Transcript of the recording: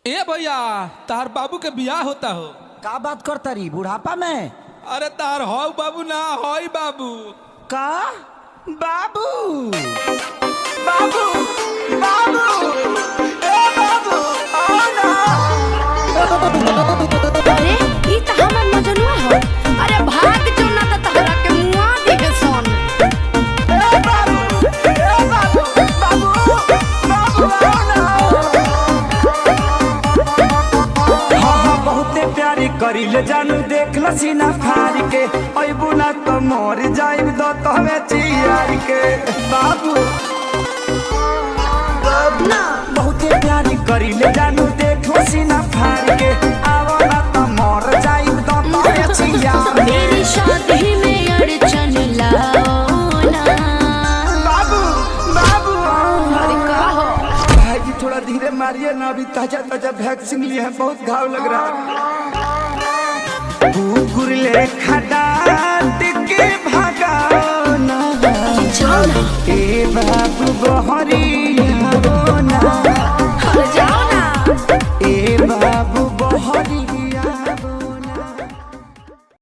ए भैया, तार बाबू के बियाह होता हो। का बात कर तारी बुढ़ापा में? अरे तार हौ बाबू ना हई बाबू। का बाबू बाबू बाबू ए बाबू आओ ना। अरे ई त हमर मजनुआ ह। अरे भाग जो ना त तहरा के मुआ दिहे सन। ए बाबू ए बाबू बाबू बाबू आओ ना। हाँ हाँ बहुते प्यारी करीले जानू देख लसीना फार के अइबू ना तो मर जाइब द तहवे चियार के बाबू ना। बहुते प्यारी करीले जानू देख लसीना फार के आवो ना तो मर जाइब द तहवे चियार के। मेरी शादी में अड़चन लाओ ना। बाबू बाबू अरे का हो? भाई जी थोड़ा धीरे मारिए ना, अभी ताजा ताजा वैक्सीन लिए हैं, बहुत घाव लग रहा है। कुकुर ले डांट के भगाओ ना। जाओ ना। ए बाबू बहरी